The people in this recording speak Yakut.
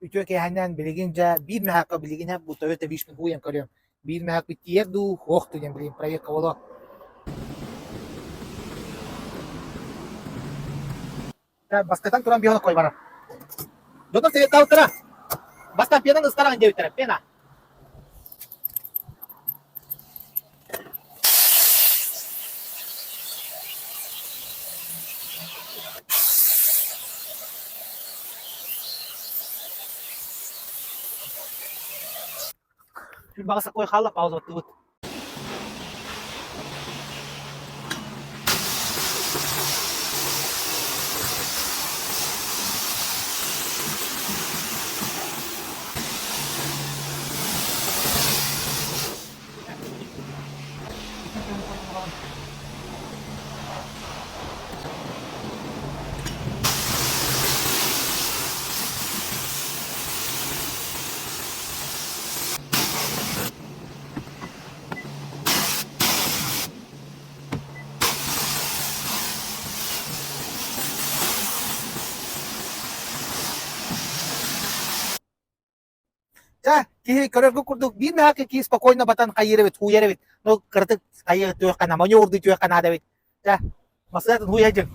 Үтүө киэһэнэн билигин дьэ биир мөһөөккө билигин бу Toyota Wish-мин уйан көрүөм. Биир мөһөөкпүт тиийэр дуу, суох дуу диэн билигин проекка боло. Бастатан туран биһон кой барар. Дьоннор советтаабыттара. Бастаан пенаны ыстараҕын диэбиттэрэ. Пена. Баҕа сакой хаалла пауза оттубут. Чэ, киһи көрөргө курдук биир наһаа киһи спокойно батан хайыыр эбит, хууйар эбит. Ну, кыратык хайыа түөххэ, маневрдыы түөххэ наада эбит. Чэ, массыынатын хууйа дьиҥ.